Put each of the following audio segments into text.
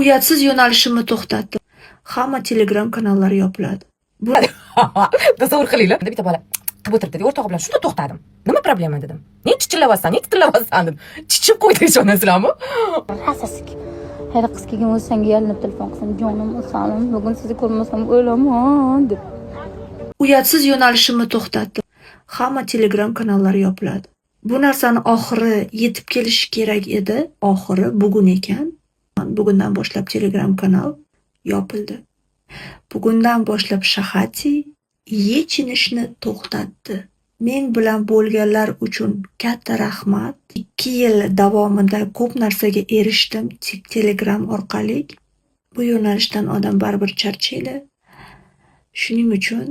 Uyatsiz yo'nalishimni to'xtatdim. Hamma Telegram kanallari yopiladi. Bu Tasavvur qilinglar. Bitta bola qilib o'tiribdi, o'rtog'i bilan. Shunda to'xtadim. Nima problema dedim. Ne chichillayapsan, ne titillayapsan dedim. Chichib qo'ydi, ishonasizlarmi? Rasasik. Hali qiz kelgan o'zi senga yalinib telefon qilsin, jonim, asalim, bugun sizni ko'rmasam o'laman deb. Uyatsiz yo'nalishimni to'xtatdim. Hamma Telegram kanallari yopiladi. Bu narsani oxiri yetib kelishi kerak edi. Oxiri bugun ekan. Bugundan boshlab Telegram kanal yopildi. Bugundan boshlab Shahati yechinishni to'xtatdi. Men bilan bo'lganlar uchun katta rahmat. 2 yil davomida ko'p narsaga erishdim Telegram orqali. Bu yo'nalishdan odam baribir charchaydi. Shuning uchun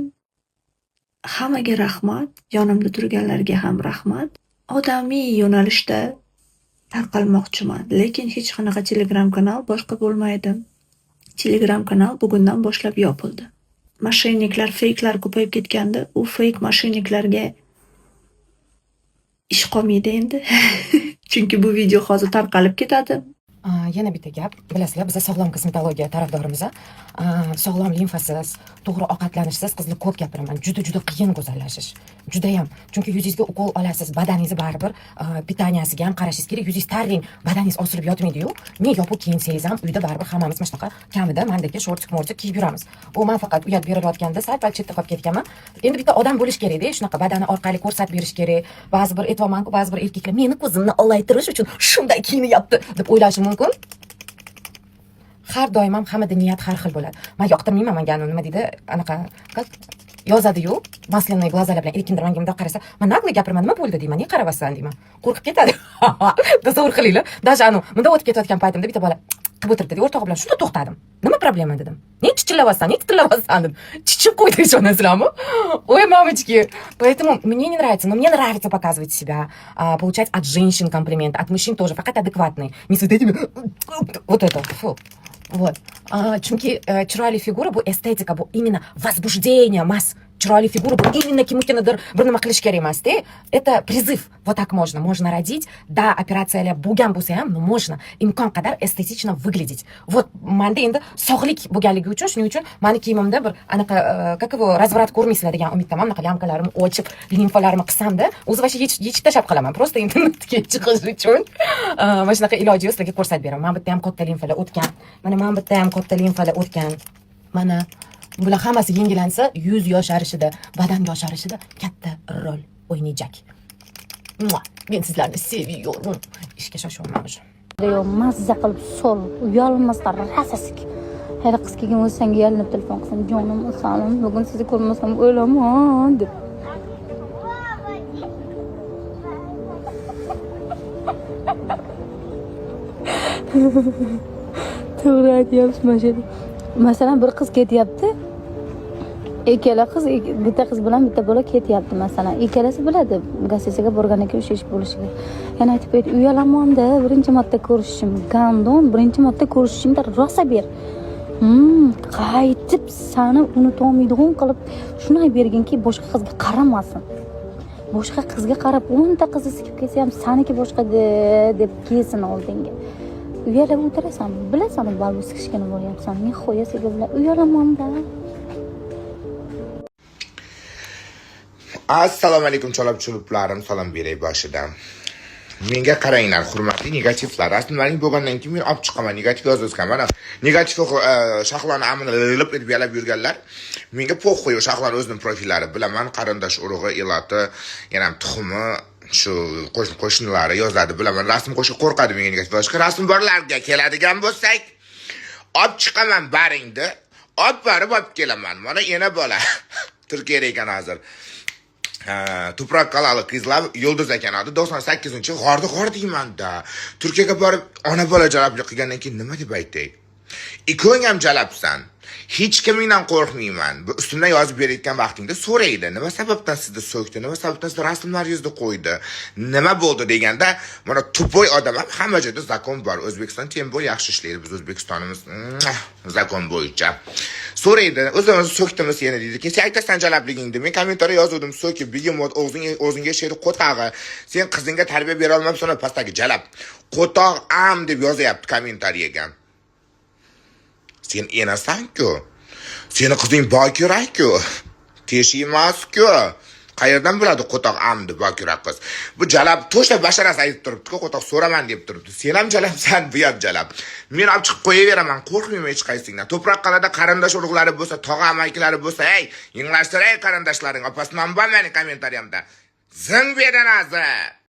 hammaga rahmat, yonimda turganlarga ham rahmat. Odamiy yo'nalishda tarqalmoqchiman, lekin hech qanaqa Telegram kanal boshqa bo'lmaydi. Telegram kanal bugundan boshlab yopildi. Мошенник lar, фейк lar ko'payib ketgandi. U фейк мошенник larga ish qolmaydi endi. Chunki bu video hozir tarqalib ketadi. Yana bitta gap, bilasizlar, biz sog'lom kosmetologiya tarafdorimiz. Sog'lom limfasiz, to'g'ri ovqatlanishsiz, qizlar, ko'p gapiraman, juda juda qiyin go'zallashish, judayam. Chunki yuzingizga ukol olasiz, badaningizni baribir питания siga ham qarashingiz kerak. Yuzingiz tarang, badaningiz osilib yotmaydiyu. Men yopiq kiyinsangiz ham, uyda baribir hammamiz mana shunaqa kamida mandagi шортик mortik kiyib yuramiz. U man faqat uyat berilayotganda sal pal chetda qolib ketganman. Endi bitta odam bo'lish kerakda, shunaqa badani orqali ko'rsatib berish kerak. Ba'zi bir aytyapmanku, ba'zi bir erkaklar meni ko'zimni olaytirish uchun shunday kiyinyapti deb o'ylashi mumkin. Har doim ham hammada niyat har xil bo'ladi. Man yoqtirmayman, manga anavi nima deydi, anaqa как yozadiyu, масляный глаза lar bilan. Kimdir manga bundoq qarasa, man наглый gapiraman: "Nima bo'ldi?" deyman. "Ne qarayapsan?" deyman. Qo'rqib ketadi, tasavvur qilinglar. Даже anavi bundoq o'tib ketayotgan paytimda bitta bola qilib o'tiribdi, o'rtog'i bilan. Shunda to'xtadim. Nima problema dedim. Ne chichillayapsan, ne titillayapsan dedim. Chichib qo'ydi, ishonasizlarmi? Ой, мамочки. Поэтому мне не нравится, но мне нравится показывать себя, получать от женщин комплименты, от мужчин тоже, faqat адекватные, не с вот этими, вот это, фу. Вот. Chunki chiroyli figura bu estetika, bu именно возбуждение emas. Chiroyli figura bu именно kimnikinidir bir nima qilish kerak emasda. Это призыв. Вот так можно. Можно родить. Да, operatsiyalar bo'lgan bo'lsa ham, но можно imkon qadar эстетично выглядеть. Вот manda endi sog'lik bo'lganligi uchun, shuning uchun mani kiyimimda bir anaqa как его, разврат ko'rmaysizlar degan umiddaman. Bunaqa лямка larimni ochib, limfalarimni qilsamda, o'zi вообще yechib tashlab qilaman. Просто internetga chiqish uchun mana shunaqa iloji yo'q, sizlarga ko'rsatib beraman. Mana bu yerda ham katta limfalar o'tgan. Mana bu yerda ham katta limfalar o'tgan. Mana bular hammasi yengillansa, yuz yosharishida, badan yosharishida katta rol o'ynayjak. Mua! Men sizlarni seviyorum. Ishga shoshyapman уже. Yo, mazza qilib sol, uyalmasdan rasasik. Hali qiz kelgan o'zi senga yalinib telefon qilsin, jonim, asalim, bugun sizni ko'rmasam o'laman deb. To'g'ri aytyapsiz mana shu yerda. Masalan, bir qiz ketyapti, ikkala qiz, bitta qiz bilan bitta bola ketyapti masalan. Ikkalasi biladi гостиница ga borgandan keyin o'sha ish bo'lishiga. Yana aytib qo'ydi, uyalamanda birinchi marta ko'rishishim, гандон, birinchi marta ko'rishishimda rosa ber. Qaytib sani unutolmaydigan qilib shunday berginki, boshqa qizga qaramasin. Boshqa qizga qarab 10 ta qizni sikib kelsa ham, saniki boshqa deb kelsin oldinga. Uyalib o'tirasan, bilasan, baribir sikishgani boryapsan. Нихуя себе, bilan uyalamanda. Assalomu alaykum, chalab chuluplarim, salom beray boshidan. Menga qaranglar, hurmatli negativlar. Rasmlaring bo'lgandan keyin men olib chiqaman, negativ yozayotgan. Mana negativ Shahloni amini lip etib yalab yurganlar. Menga похуй, Shahloni o'zining profillari. Bilaman, qarindosh urug'i, iloti, yana ham tuxumi, shu qo'shni qo'shnilari yozadi. Bilaman, rasm qo'shib qo'rqadi menga negativ yozishga. Rasm borlarga keladigan bo'lsak, olib chiqaman baringni, olib borib olib kelaman. Mana ena bola Turkiyada ekan hozir. Tuproq qalali qizlar, Yulduz ekan adi, 98 g'ordi g'or deymanda. Turkiyaga borib ona bola jalablik qilgandan keyin nima deb aytay? Ikkoving ham jalabsan. Hech kimingdan qo'rqmayman. Bu ustimdan yozib berayotgan vaqtingda so'raydi. Nima sababdan sizni so'kdi? Nima sababdan sizni rasmlaringizni qo'ydi? Nima bo'ldi deganda, mana тупой odam ham, hamma joyda закон bor. O'zbekiston тем более yaxshi ishlaydi. Biz O'zbekistonimiz закон bo'yicha. So'raydi. O'zimiz so'kdimi seni deydi. Keyin sen aytasan jalabligingni. Men kommentariy yozuvdim, so'kib, бегемот, o'zing o'zingga she'r qo'tag'i. Sen qizingga tarbiya bera olmabsan, pastdagi jalab. Qo'toq am deb yozyapti kommentariyaga. Sen enasan-ku. Seni qizing bokira-ku. Teshik emas-ku. Qayerdan biladi qo'toq amdi bokira qiz? Bu jalab to'shla basharasi aytib turibdi-ku, qo'toq so'raman deb turibdi. Sen ham jalabsan, bu ham jalab. Men olib chiqib qo'yaveraman, qo'rqmayman hech qaysingdan. To'proqqalada qarindosh urug'lari bo'lsa, tog'a amakilari bo'lsa, ey, yig'lashtir ey qarindoshlaring, opasi bor meni kommentariyamda. Zing berdan hozir.